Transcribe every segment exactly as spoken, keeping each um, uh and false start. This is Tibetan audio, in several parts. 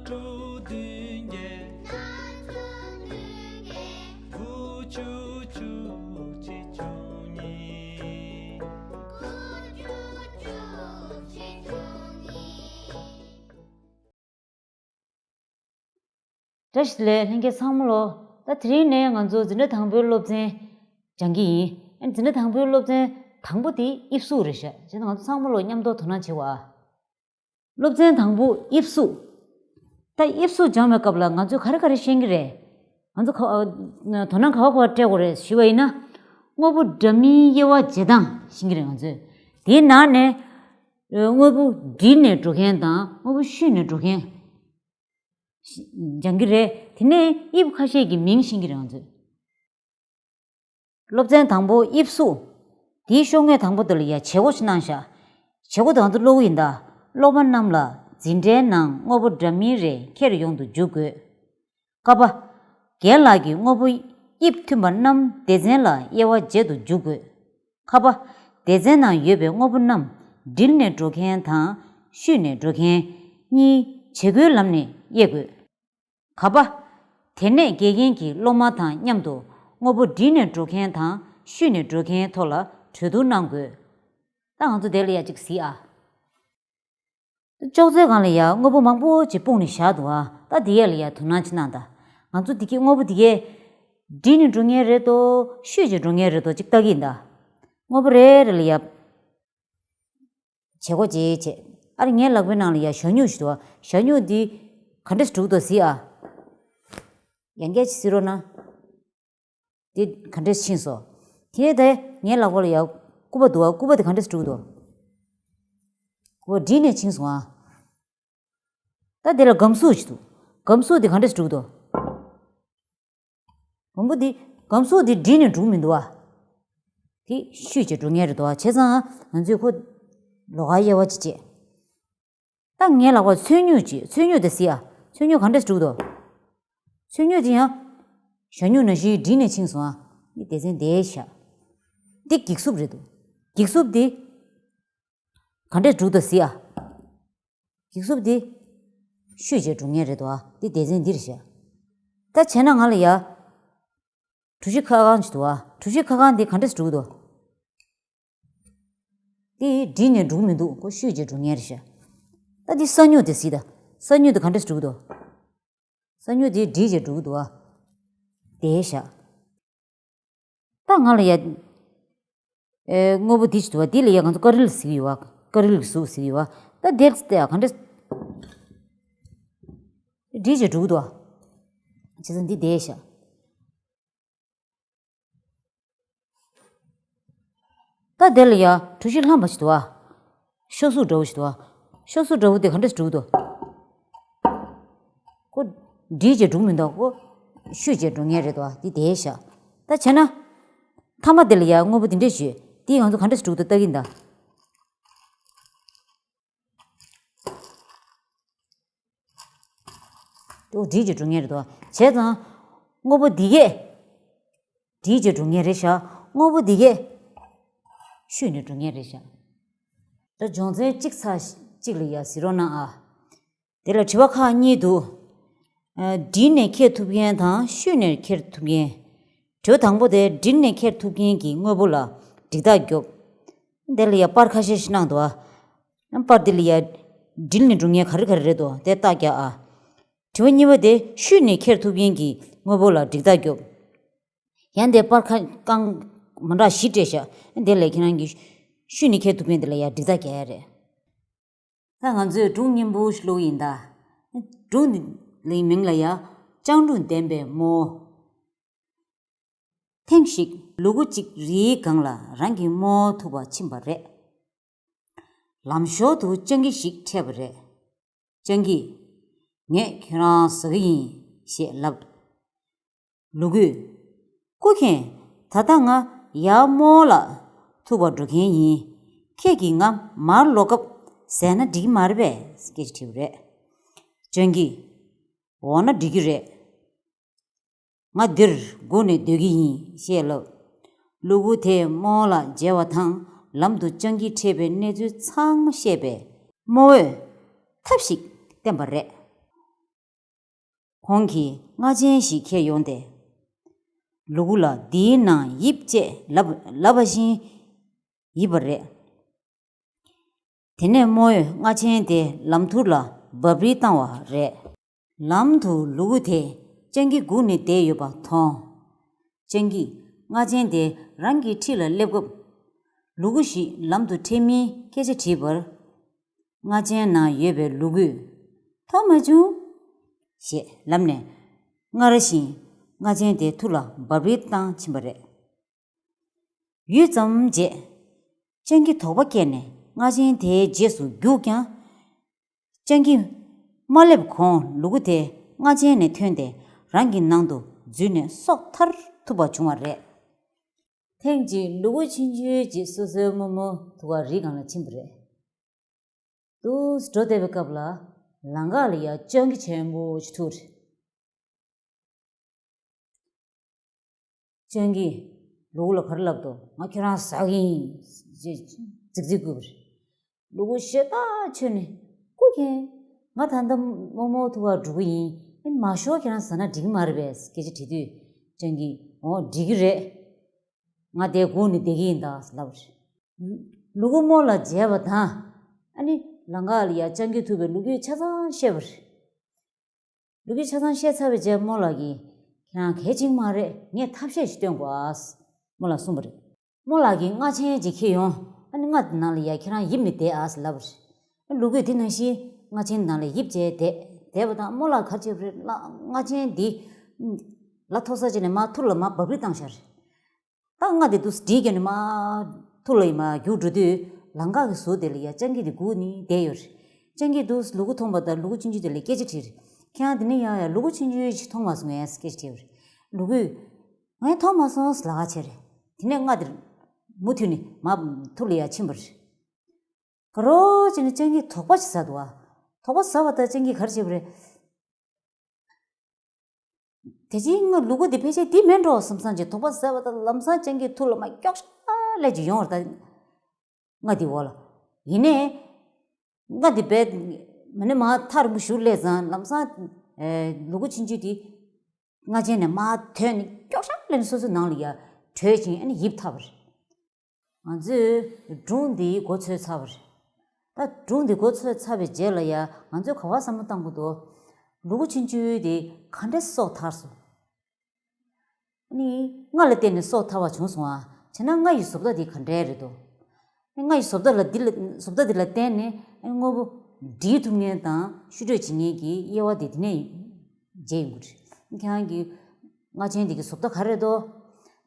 བཀྲ་ཤིས་བདེ་ལེགས་ལྷན་རྒྱས་ཚང་མ་ལོ། ད་དེ་རིང་ནས་ང་ཚོ་འཛིན་གྲྭ་དང་པོའི་སློབ་ཚན་སྦྱང་གི་ཡིན། ཨ་ནི་འཛིན་གྲྭ་དང་པོའི་སློབ་ཚན་དང་པོ་དེ་དབྱིབས་གཟུགས་རེད་ཤག་བྱས་ཙང་ང་ཚོ་ཚང་མ་ལོ་མཉམ་དུ་དོ་སྣང་བྱེད་དགོས་ཨ། སློབ་ཚན་དང་པོ་དབྱིབས་གཟུགས། ད་དབྱིབས་གཟུགས་སྦྱང་བའི་སྐབས་ལ་ང་ཚོས་ག་རེ་ག་རེ་ཤེས་ཀྱི་རེད། ང་ཚོ་ག་ཨ་དོ་སྣང་ག་བ་ག་བ་སྤྲད་དགོས་རེད་ཞུས་པ་ཡིན་ན། དངོས་པོ་འདྲ་མིན་དབྱེ་བ་འབྱེད་སྟངས་ཤེས་ཀྱི་རེད་ང་ཚོས། དེའི་ནང་ནས་དངོས་པོ་འདྲིས་ནས་འགྲོ་མཁན་དང་དངོས་པོ་བཤུས་ནས་འགྲོ་མཁན་སྦྱང་གི་རེད། དེ་ནས་དབྱིབས་ཁ་ཤས་ཀྱི་མིང་ཤེས་ཀྱི་རེད་ང་ཚོས། སློབ་ཚན་དང་པོ་དབྱིབས་གཟུགས། དེའི་ཤོག་ངོས་དང་པོ་དེ་ལ་ཡ་བྱེད་སྒོ་ཞིག་གནང་ཤག་བྱེད་སྒོ་དེ་ང་ཚོ་ཀློག་གི་ཡིན་ད། སློབ་མ་རྣམས་ལ་འཛིན་གྲྭའི་ནང་དངོས་པོ་འདྲ་མིན་རེ་ཁྱེར་ཡོང་དུ་འཇུག་དགོས། ཀ་པ། རྒན་ལགས་ཀྱིས་དངོས་པོ་དབྱིབས་མཐུན་པ་རྣམས་སྡེ་ཚན་ལ་དབྱེ་བ་འབྱེད་དུ་འཇུག་དགོས། ཁ་པ། སྡེ་ཚན་ནང་ཡོད་པའི་དངོས་པོ་རྣམས་འདྲིས་ནས་འགྲོ་མཁན་དང་བཤུས་ནས་འགྲོ་མཁན་གཉིས་བྱེད་སྒོའི་ལམ་ནས་དབྱེ་དགོས། ག་པ། དེ་ནས་དགེ་རྒན་གྱིས་སློབ་མ་དང་མཉམ་དུ་དངོས་པོ་འདྲིས་ནས་འགྲོ་མཁན་དང་བཤུས་ནས་འགྲོ་མཁན་ཐོག་ལ་གྲོས་བསྡུར་གནང་དགོས། ད་ང་ཚོ་དེ་ལ་ཡ་གཅིག་གཟིགས་ཨ། ཅོག་ཙེའི་སྒང་ལ་ཡ་དངོས་པོ་མང་པོ་ཅིག་སྤུངས་ནས་བཞག་འདུག་ཨ། ད་འདི་ཡ་ལ་ཡ་དོ་སྣང་ཅིག་གནང་ད། ང་ཚོ་འདི་གི་དངོས་པོ་འདི་གས་འདྲིས་ནས་འགྲོ་མཁན་རེད་དོ་བཤུས་བྱས་འགྲོ་མཁན་རེད་དོ་ཅིག་ལྟ་གི་ཡིན་ད། དངོས་པོ་རེ་རེ་ལ་ཡ། བྱེད་སྒོ་བྱེད་བྱེད། ཨ་རེ་ངའི་ལག་པའི་ནང་ལ་ཡ་ཞྭ་སྨྱུག་ཞིག་འདུག་ཨ། ཞྭ་སྨྱུག་འདི་ག་འདྲས་འགྲུག་འདུག་གཟིགས་ཨ། ཡང་བསྐྱར་ཅིག་གཟིགས་རོགས་གནང་། འདི་ག་འདྲས་ཕྱིན་སོང་། དེ་ནས་ད་ངའི་ལག་པ་ལ་ཡ་སྐུད་པ་འདུག་ཨ། སྐུད་པ་འདི་ག་འདྲས་འགྲུག་འདུག་སྐུད་པ་འདྲིས་ནས་ཕྱིན་སོང་ཨ། ད་དེ་ལ་སྒམ་གཟུགས་ཞིག་འདུག་སྒམ་གཟུགས་འདི་ག་འདྲས་འགྲུག་འདུག་སྒམ་པོ་འདི། སྒམ་གཟུགས་འདི་འདྲིས་ནས་འགྲུག་མི་འདུག་ཨ། དེ་བཤུས་བྱས་འགྲོ་མཁན་རེད་འདུག་ཨ། བྱས་ཙང་ང་ཚོས་ཁོ་ལོགས་ཀ་དབྱེ་བ་ཅིག་བྱེད། ད་ངའི་ལག་པར་ཚོན་སྨྱུག་ཅིག་ཚོན་སྨྱུག་དེ་གཟིགས་ཨ། ཚོན་སྨྱུག་ག་འདྲས་འགྲུག་འདུག་ཚོན་སྨྱུག་དེ་ཡང་ཞྭ་སྨྱུག་ནང་བཞིན་འདྲིས་ནས་ཕྱིན་སོང་ཨ། འདི་སྡེ་ཚན་དེ་བཞག་འདི་འགྱིག་སུབ་རེད་འདུག་འགྱིག་སུབ་འདི་ག་འདྲས་འགྲུག་འདུག་གཟིགས་ཨ། འགྱིག་སུབ་འདི་བཤུས་བྱས་འགྲུག་མཁན་རེད་འདུག་ཨ། འདི་སྡེ་ཚན་འདི་རེད་ཤག་ད་བྱས་ན་ང་ལ་ཡ། གྲུ་བཞི་ཁ་བསྐང་ཅིག་འདུག་ཨ། གྲུ་བཞི་ཁ་བསྐང་འདི་ག་འདྲས་འགྲུག་འདུག་འདི་འདྲིས་ནས་འགྲུག་མི་འདུག་ཁོ་བཤུས་བྱས་འགྲུག་མཁན་རེད་ཤག་ད་འདི་ས་སྨྱུག་འདི་གཟིགས་ད། ས་སྨྱུག་འདི་ག་འདྲས་འགྲུག་འདུག་ས་སྨྱུག་འདི་འདྲིས་བྱས་འགྲུག་འདུག་ཨ། དེ་ཤག་ད་ང་ལ་ཡ། ཨེ། དངོས་པོ་འདི་ཞིག་འདུག་བ། འདི་ལ་ཡ་ང་ཚོ་ཀ་རིལ་ཟེར་གྱི་ཡོད་བ། ཀ་རིལ་གྱི་གཟུགས་ཟེར་གྱི་ཡོད་བ། ད་འདིར་ལྟ་ཡ་ག་འདྲ། འདྲིས་བྱས་འགྲུག་འདུག་བ། བྱས་ཙང་འདི་བསྡད་ཤག་ད་འདི་ལ་ཡ་གྲུ་བཞི་ལྷམ་པ་ཞིག་འདུག་བ། ཤ་གཟུགས་འདྲ་བོ་ཞིག་འདུག་བ། ཤ་གཟུགས་འདྲ་བོ་དེ་ག་འདྲས་འགྲུག་འདུག་ཁོ་འདྲིས་བྱས་འགྲུག་མི་འདུག་ཁོ་བཤུས་བྱས་འགྲོ་མཁན་རེད་འདུག་བ། འདི་བསྡད་ཤག་ད་བྱས་ན། མཐའ་མ་འདི་ལ་ཡ་དངོས་པོ་འདི་འདྲས་ཞིག་འདི་ང་ཚོ་ག་འདྲས་འགྲུག་འདུག་ལྟ་གི་ཡིན་ད། འདི་འདྲིས་བྱས་འགྲོ་མཁན་རེད་འདུག་བ། བྱས་ཙང་། དངོས་པོ་འདི་གས། འདྲིས་བྱས་འགྲོ་མཁན་རེད་ཤག་དངོས་པོ་འདི་གས། བཤུས་ནས་འགྲོ་མཁན་རེད་ཤག་ད་སྦྱོང་ཚན་གཅིག་ཚེག་གཅིག་ལ་ཡ་གཟིགས་རོགས་གནང་ཨ། དེ་ལ་དྲི་བ་ཁག་གཉིས་འདུག་ཨ། འདྲིས་ནས་འཁྱེར་ཐུབ་མཁན་དང་བཤུས་ནས་འཁྱེར་ཐུབ་མཁན། དྲི་བ་དང་པོ་དེ་འདྲིས་ནས་འཁྱེར་ཐུབ་མཁན་གྱི་དངོས་པོ་ལ་འགྲིག་རྟགས་རྒྱོབ། དེ་ལ་ཡ་པར་ཁ་ཤས་ཤིག་གནང་འདུག་ཨ། པར་འདི་ལ་ཡ། འདྲིས་ནས་འགྲོ་མཁན་ག་རེ་ག་རེ་རེད་འདུག་དེ་རྟགས་རྒྱག་ཨ། དྲི་བ་གཉིས་པ་དེ་བཤུས་ནས་འཁྱེར་ཐུབ་མཁན་གྱི་དངོས་པོ་ལ་འགྲིག་རྟགས་རྒྱོབ། ཡང་དེ་པར་ཁ་བསྐང་། མ་འདྲ་བཞི་སྤྲད་ཤག་དེ་ལས་ཁྱེད་རང་གིས་བཤུས་ནས་འཁྱེར་ཐུབ་མཁན་དེ་ལ་ཡ་འགྲིག་རྟགས་རྒྱག་ཡ་རེད། ད་ང་ཚོས་སྒྲུང་སྙན་པོ་ཞིག་ཀློག་གི་ཡིན་ད། སྒྲུང་འདི་ལ་མིང་ལ་ཡ། སྤྱང་གྲུང་ལྡན་པའི་རྨོ་བོ། ཐེངས་ཤིག་ལུ་གུ་གཅིག་རིའི་སྒང་ལ་རང་གི་རྨོ་བོ་ཐུག་པར་ཕྱིན་པ་རེད། ལམ་ཞོར་དུ་སྤྱང་ཀི་ཞིག་འཕྲད་པ་རེད། སྤྱང་ཀིས། ངས་ཁྱོད་རང་ཟ་གི་ཡིན། ཞེས་ལབ། ལུ་གུས། སྐུ་མཁྱེན། ད་ལྟ་ང་ཡར་རྨོ་ལགས་ཐུག་པར་འགྲོ་མཁན་ཡིན། ཁྱེད་ཀྱིས་ང་མར་ལོག་སྐབས་ཟས་ན་འགྲིག་གི་མ་རེད་པས། སྐད་ཆ་དྲིས་པ་རེད། སྤྱང་ཀིས། འོ་ན་འགྲིག་གི་རེད། ང་འདིར་སྒུག་ནས་སྡོད་ཀྱི་ཡིན། ཞེས་ལབ། ལུ་གུ་དེས་རྨོ་ལགས་མཇལ་བ་དང་ལམ་དུ་སྤྱང་ཀིས་འཕྲད་པའི་གནས་ཚུལ་ཚང་མ་བཤད་པས་རྨོ་བོས་ཐབས་ཤིག་བསྟན་པ་རེད། ཁོང་གིས་རྔ་ཆེན་ཞིག་འཁྱེར་ཡོང་སྟེ། ལུ་གུ་ལ་འདིའི་ནང་ཡིབ་ཅེས་ལབ་ལབ་པ་བཞིན་ཡིབ་པ་རེད། དེ་ནས་རྨོ་ཡས་རྔ་ཆེན་དེ་ལམ་ཐུར་ལ་འབབ་རིལ་བཏང་བ་རེད། ལམ་དུ་ལུ་གུ་དེས་སྤྱང་ཀི་སྒུག་ནས་བསྡད་ཡོད་པ་མཐོང་། སྤྱང་ཀིས་རྔ་ཆེན་དེ་རང་གི་འཁྲིས་ལ་སླེབས་སྐབས། ལུ་གུ་ཞིག་ལམ་དུ་འཕྲད་མིན་སྐད་ཆ་དྲིས་པར། རྔ་ཆེན་ནང་ཡོད་པའི་ལུ་གུས། མཐོང་མ་བྱུང་། ཞེས་ལབ་ནས། སྔར་བཞིན་རྔ་ཆེན་དེ་ཐུར་ལ་འབབ་རིལ་བཏང་ཕྱིན་པ་རེད། ཡུད་ཙམ་རྗེས། སྤྱང་ཀི་དོགས་པ་སྐྱེས་ནས་རྔ་ཆེན་དེའི་རྗེས་སུ་རྒྱུགས་ཀྱང་། སྤྱང་ཀི་མ་སླེབས་གོང་ལུ་གུ་དེ་རྔ་ཆེན་ནས་ཐོན་ཏེ་རང་གི་ནང་དུ་འཛུལ་ནས་སྲོག་ཐར་ཐུབ་པ་བྱུང་བ་རེད། ཐེངས་གཅིག་ལུ་གུ་ཆུང་ཆུང་ཅིག་སོ་སོའི་རྨོ་མོ་ཐུག་ག་རི་སྒང་ལ་ཕྱིན་པ་རེད། འདུག་སེ་འགྲོ་བསྡད་པའི་སྐབས་ལ། ལམ་ཁ་ལ་ཡ་སྤྱང་ཀི་ཆེན་པོ་ཞིག་ཐུག་རེད། སྤྱང་ཀིས་ལུ་གུ་ལ་ག་རེ་ལབ་འདུག་ང་ཁྱེད་རང་ཟ་གི་ཡིན། ཅེས་རྫིག་རྫིག་བསྐུལ་བ་རེད། ལུ་གུ་ཞེ་ཐག་ཆོད་ནས། སྐུ་མཁྱེན། ང་ད་ལྟ་རྨོ་མོ་ཐུག་ག་འགྲོ་གི་ཡིན། ཨེ་མ་ཤོར་ཁྱེད་རང་ཟ་ན་འགྲིག་གི་མ་རེད་པས། སྐད་ཆ་དྲིས་དུས་སྤྱང་ཀིས། འོ་འགྲིག་གི་རེད། ང་དེ་སྒུག་ནས་བསྡད་ཀྱི་ཡིན་ད་ལབ་པ་རེད། ལུ་གུ་རྨོ་ལ་མཇལ་བ་དང་། ཨ་ནི་ལམ་ཁ་ལ་ཡ་སྤྱང་ཀི་ཐུག་པའི་ལོ་རྒྱུས་ཆ་ཚང་བཤད་པ་རེད། ལོ་རྒྱུས་ཆ་ཚང་བཤད་ཚར་བའི་རྗེས་རྨོ་ལགས་ཀྱིས། ཁྱེད་རང་གལ་ཆེན་མ་རེད། ངས་ཐབས་ཤེས་ཤིག་སྟོན་དགོས་ཨ། རྨོ་ལགས་གསུངས་པ་རེད། རྨོ་ལགས་ཀྱིས་རྔ་ཆེན་ཅིག་འཁྱེར་ཡོང་། ཨ་ནི་རྔ་དེ་ནང་ལ་ཡ་ཁྱེད་རང་ཡིབ་ནས་བསྡད་ཨ་ལབ་པ་རེད། ལུ་གུས་དེ་ནང་བཞིན་རྔ་ཆེན་ནང་ལ་ཡིབ་བྱས་བསྡད་བསྡད་པ་དང་། རྨོ་ལགས་ག་རེ་བྱས་པ་རེད། ལ་རྔ་ཆེན་འདི་ལ་མཐོ་ས་ཅིག་ནས་མར་ཐུར་ལ་མར་འབབ་རིལ་བཏང་བཞག་རེད། ད་རྔ་དེ་འདུག་སེ་སྒྲིལ་བརྒྱབ་ནས་མར་ཐུར་ལ་ཡིན་མར་རྒྱུག་འགྲོ་དུས། ལམ་ཁ་གི་ཟུར་དེ་ལ་ཡ་སྤྱང་ཀི་དེ་སྒུག་ནས་བསྡད་ཡོད་རེད། སྤྱང་ཀིས་འདུག་སེ་ལུ་གུ་མཐོང་པ་དང་ལུ་གུ་ཆུང་ཆུང་དེ་ལ་སྐད་ཆ་དྲིས་རེད། ཁྱེད་རང་དེ་ནས་ཡར་ཡར་ལུ་གུ་ཆུང་ཆུང་ཞིག་མཐོང་མ་སོང་ངས་སྐད་ཆ་དྲིས་པ་རེད། ལུ་གུས། ངས་མཐོང་མ་སོང་ལབ་ཁ་བྱས་རེད། དེ་ནས་རྔ་དེ་མུ་མཐུད་ནས་མར་ཐུར་ལ་ཡ་ཕྱིན་པ་རེད། ག་རེ་བྱས་ནས་སྤྱང་ཀིས་དོགས་པ་ཞིག་ཟ་འདུག་ཨ། དོགས་པ་ཟ་བ་དང་སྤྱང་ཀིས་ག་རེ་བྱས་པ་རེད། དེ་རྗེས་རྔ་ལུ་གུ་དེ་ཕལ་ཆེར་འདི་མིན་འགྲོ་བསམ་བསམ་བྱས་དོགས་པ་ཟ་བ་དང་ལམ་སང་སྤྱང་ཀིའི་ཐུར་ལ་མར་མགྱོགས་ཤ་ལས་ཅིག་ཡོང་བ་རེད་ད། རྔ་དེའི་འོག་ལ། ཡིན་ནའི། རྔ་དེ་རྦད་མ་ནས་མར་ཐག་རིང་པོ་ཞིག་སླེབས་ཙང་ལམ་སང་། ཨེ། ལུ་གུ་ཆུང་ཆུང་དེ་རྔ་ཆེན་ནས་མར་ཐོན་ནས་མགྱོགས་ཤ་ལས་ནས་སོ་སོའི་ནང་ལ་ཡར་བྲོས་ཤིང་ཨ་ནི་ཡིབ་ཐལ་བ་རེད། ང་ཚོས་སྒྲུང་འདིའི་མགོ་ཚོས་ཚར་བ་རེད། ད་སྒྲུང་འདི་མགོ་ཚོས་ཚར་བའི་རྗེས་ལ་ཡ་ང་ཚོས་ག་པར་བསམ་བློ་བཏང་དགོས་འདུག་ལུ་གུ་ཆུང་ཆུང་དེ་ག་འདྲས་སྲོག་ཐར་སོང་། ཨ་ནི་རྔ་ལ་བརྟེན་ནས་སྲོག་ཐར་བ་བྱུང་སོང་ཨ། བྱས་ན་རྔ་ཡི་བཟོ་ལྟ་དེ་ག་འདྲས་རེད་འདུག་རྔ་ཡི་བཟོ་ལྟ་ལ་འདི་ལ་བཟོ་ལྟ་འདི་ལ་བརྟེན་ནས་དངོས་པོ་སྒྲིལ་ཐུབ་མཁན་དང་བཤུ་སྤྲོད་བྱེད་མཁན་གྱི་དབྱེ་བ་དེ་དེ་ནས་འབྱེད་ཡོང་གི་རེད། ཁྱེད་རང་གི་རྔ་ཆེན་འདི་གི་བཟོ་ལྟ་ག་རེ་རེད་དོ།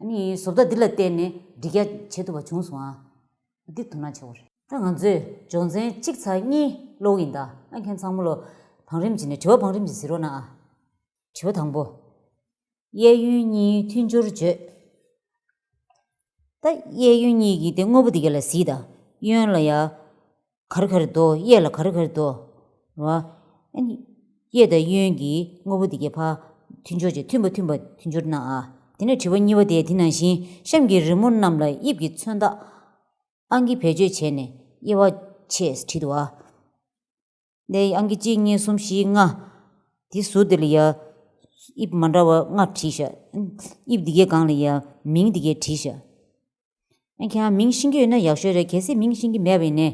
ཨ་ནི་བཟོ་ལྟ་འདི་ལ་བརྟེན་ནས་སྒྲིལ་རྒྱག་བྱེད་ཐུབ་པ་བྱུང་སོང་ཨ། འདི་དོ་སྣང་བྱེད་དགོས་རེད། ད་ང་ཚོས་སྦྱོང་ཚན་གཅིག་ཚར་གཉིས་ཀློག་གི་ཡིན་ད། ཨ་ཁྱེད་ཚང་མ་ལོ་བང་རིམ་བྱས་ནས་དྲི་བ་བང་རིམ་བྱས་གཟིགས་རོགས་གནང་ཨ། དྲི་བ་དང་པོ། གཡས་གཡོན་གཉིས་མཐུན་སྦྱོར་བརྗོད། ད་གཡས་གཡོན་གཉིས་ཀྱི་དེ་དངོས་པོ་དེ་ག་ལ་གཟིགས་དང་། གཡོན་ལ་ཡ་ག་རེ་ག་རེ་འདུག་གཡས་ལ་ག་རེ་ག་རེ་འདུག་རེད་བ། ཨ་ནི་གཡས་དང་གཡོན་གྱི་དངོས་པོ་དེ་གའི་ཕར་མཐུན་སྦྱོར་བྱས། མཐུན་པ་མཐུན་པ་མཐུན་སྦྱོར་གནང་ཨ། དེ་ནས་དྲི་བ་གཉིས་པ་དེ་དེ་ནང་བཞིན། གཤམ་གྱི་རི་མོ་རྣམས་ལ་དབྱིབས་ཀྱི་མཚོན་རྟགས་ཨང་ཀི་བེད་སྤྱོད་བྱས་ནས་དབྱེ་བ་ཕྱེ་བྲིས་འདུག་བ། དེ་ཨང་ཀི་གཅིག་གཉིས་གསུམ་བཞི་ལྔ། དེ་ཟུར་དེ་ལ་ཡ་དབྱིབས་མ་འདྲ་བ་ལྔ་བྲིས་ཤག་དབྱིབས་འདི་གའི་སྒང་ལ་ཡ་མིང་འདི་གའི་བྲིས་ཤག་ཨ་ཁྱེད་རང་མིང་ཤེས་ཀྱི་ཡོད་ན་ཡག་ཤོས་རེད། གལ་སྲིད་མིང་ཤེས་ཀྱི་མེད་པ་ཡིན་ནའི་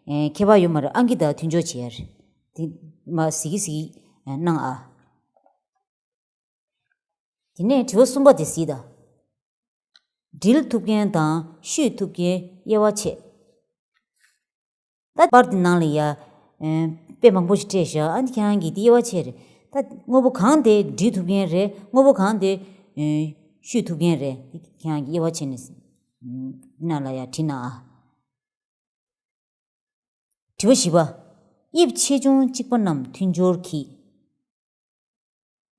ཨེ་ཁྱད་པར་ཡོད་མ་རེད། ཨང་ཀི་དང་མཐུན་སྦྱོར་བྱེད་ཡ་རེད། དེ་མར་གཟིགས་ཀྱི་གཟིགས་ཀྱི་གནང་ཨ། དེ་ནས་དྲི་བ་གསུམ་པ་དེ་གཟིགས་དང་། སྒྲིལ་ཐུབ་མཁན་དང་བཤུས་ཐུབ་མཁན་དབྱེ་བ་ཕྱེ། ད་པར་འདི་ནང་ལ་ཡ། ཨེ། དཔེ་མང་པོ་ཞིག་སྤྲད་བཞག་ཨ་ནི་ཁྱེད་རང་གིས་འདི་དབྱེ་བ་ཕྱེ་རེད། ད་དངོས་པོ་གང་དེ་སྒྲིལ་ཐུབ་མཁན་རེད། དངོས་པོ་གང་དེ། ཨེ། བཤུས་ཐུབ་མཁན་རེད། འདི་ཁྱེད་རང་གིས་དབྱེ་བ་ཕྱེ་ནས། ཨེ། ནང་ལ་ཡ་བྲིས་གནང་ཨ། དྲི་བ་བཞི་པ། དབྱིབས་ཆེ་ཆུང་གཅིག་པ་རྣམས་མཐུན་སྦྱོར་གྱིས།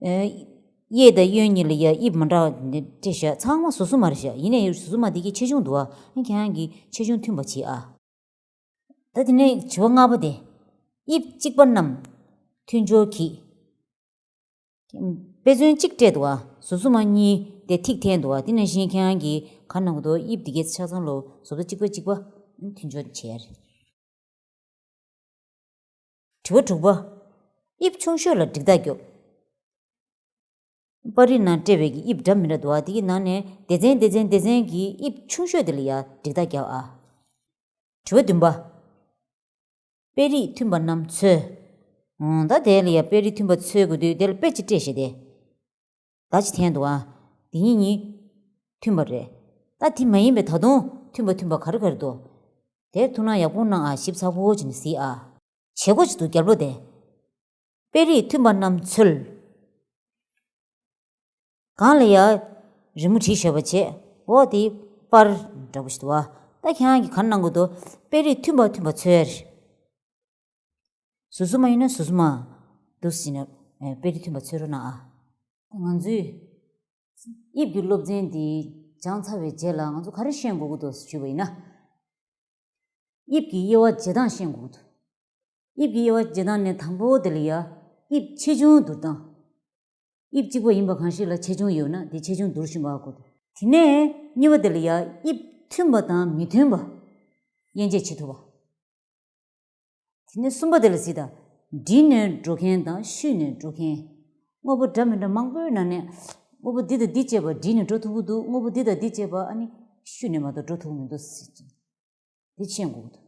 ཨེ། གཡས་དང་གཡོན་གཉིས་ལ་ཡ་དབྱིབས་མ་འདྲ་བ་འདི་སྤྲད་བཞག་ཚང་མ་ཟུར་ཟུར་མ་རེད་བཞག་ཡིན་ནའི་ཟུར་ཟུར་མ་འདི་གའི་ཆེ་ཆུང་འདུག་ཨ། ཁྱེད་རང་གིས་ཆེ་ཆུང་མཐུན་པ་བྱེད་ཨ། ད་དེ་ནས་དྲི་བ་ལྔ་པ་དེ། དབྱིབས་གཅིག་པ་རྣམས་མཐུན་སྦྱོར་གྱིས། དཔེ་མཚོན་གཅིག་སྤྲད་འདུག་ཨ། ཟུར་ཟུར་མ་གཉིས་དེ་ཐིག་འཐེན་འདུག་ཨ། དེ་ནང་བཞིན་ཁྱེད་རང་གིས་ག་རེ་གནང་གི་འདུག་དབྱིབས་འདི་གའི་ཆ་ཚང་ལ་ཟུར་ཟུར་གཅིག་པ་གཅིག་པ་མཐུན་སྦྱོར་བྱེད་ཡ་རེད། དྲི་བ་དྲུག་པ། དབྱིབས་ཆུང་ཤོས་ལ་འགྲིག་རྟགས་རྒྱོབ། པར་རིས་ནང་སྤྲད་པའི་གི་དབྱིབས་འདྲ་མི་འདྲ་འདུག་ཨ། དེ་གི་ནང་ནས་སྡེ་ཚན་སྡེ་ཚན་སྡེ་ཚན་གྱི་དབྱིབས་ཆུང་ཤོས་དེ་ལ་ཡ་འགྲིག་རྟགས་རྒྱག་ཨ། དྲི་བ་བདུན་པ། དཔེ་རིས་མཐུན་པ་རྣམས་འཚོལ། འོང་ད་དེ་ལ་ཡ་དཔེ་རིས་མཐུན་པ་འཚོལ་དགོས་དུས་དེ་ལ་དཔེ་ཅིག་སྤྲད་བཞག་སྟེ། ད་ཅི་འཐེན་འདུག་ཨ། འདི་གཉིས་གཉིས་མཐུན་པ་རེད། ད་དེ་མ་ཡིན་པའི་ད་དུང་མཐུན་པ་མཐུན་པ་ག་རེ་ག་རེ་འདུག་དེར་ཐུགས་སྣང་ཡག་པོ་གནང་ཨ། ཞིབ་ཚགས་པོ་བྱས་ནས་གཟིགས་ཨ། བྱེད་སྒོ་ཅིག་འདུག་རྒྱལ་པོ་དེ། དཔེ་རིས་མཐུན་པ་རྣམས་འཚོལ། གང་ལ་ཡ་རི་མོ་བྲིས་བཞག་པ་བྱས། འོ་དེ་པར་འདྲ་པོ་ཞིག་འདུག་བ། ད་ཁྱེད་རང་གིས་ག་རེ་གནང་དགོས་འདུག་དཔེ་རིས་མཐུན་པ་མཐུན་པ་འཚོལ། ཟུར་ཟུར་མ་ཡིན་ན་ཟུར་ཟུར་མ་འདུག་ཟེར་ནས་དཔེ་རིས་མཐུན་པ་འཚོལ་རོགས་གནང་ཨ། ང་ཚོས་དབྱིབས་ཀྱི་སློབ་ཚན་འདི་སྦྱངས་ཚར་བའི་རྗེས་ལ་ང་ཚོ་ག་རེ་ཤེས་དགོས་ཀྱི་འདུག་ཞུས་པ་ཡིན་ན། དབྱིབས་ཀྱི་དབྱེ་བ་འབྱེད་སྟངས་ཤེས་དགོས་ཀྱི་འདུག་དབྱིབས་ཀྱི་དབྱེ་བ་འབྱེད་སྟངས་ནས་དང་པོ་དེ་ལ་ཡ་དབྱིབས་ཆེ་ཆུང་བསྡུར་སྟངས། དབྱིབས་གཅིག་པ་ཡིན་པ་གང་ཞིག་ལ་ཆེ་ཆུང་ཡོད་ན་དེ་ཆེ་ཆུང་བསྡུར་བཞིན་པ་དགོས་འདུག་དེ་ནས་གཉིས་པ་དེ་ལ་ཡ་དབྱིབས་མཐུན་པ་དང་མི་མཐུན་པ་དབྱེ་འབྱེད་བྱེད་ཐུབ་པ། དེ་ནས་གསུམ་པ་དེ་ལ་གཟིགས་དང་། འགྲིལ་ནས་འགྲོ་མཁན་དང་བཤུད་ནས་འགྲོ་མཁན། དངོས་པོ་འདྲ་མི་འདྲ་མང་པོའི་ནང་ནས་དངོས་པོ་འདི་དང་འདི་བཅས་པ་འགྲིལ་ནས་འགྲོ་ཐུབ་ཀྱི་འདུག་དངོས་པོ་འདི་དང་འདི་བཅས་པ་ཨ་ནི་བཤུད་ནས་མ་གཏོགས་འགྲོ་ཐུབ་ཀྱི་མི་འདུག་ཟེར་གྱི། འདི་ཤེས་དགོས་ཀྱི་འདུག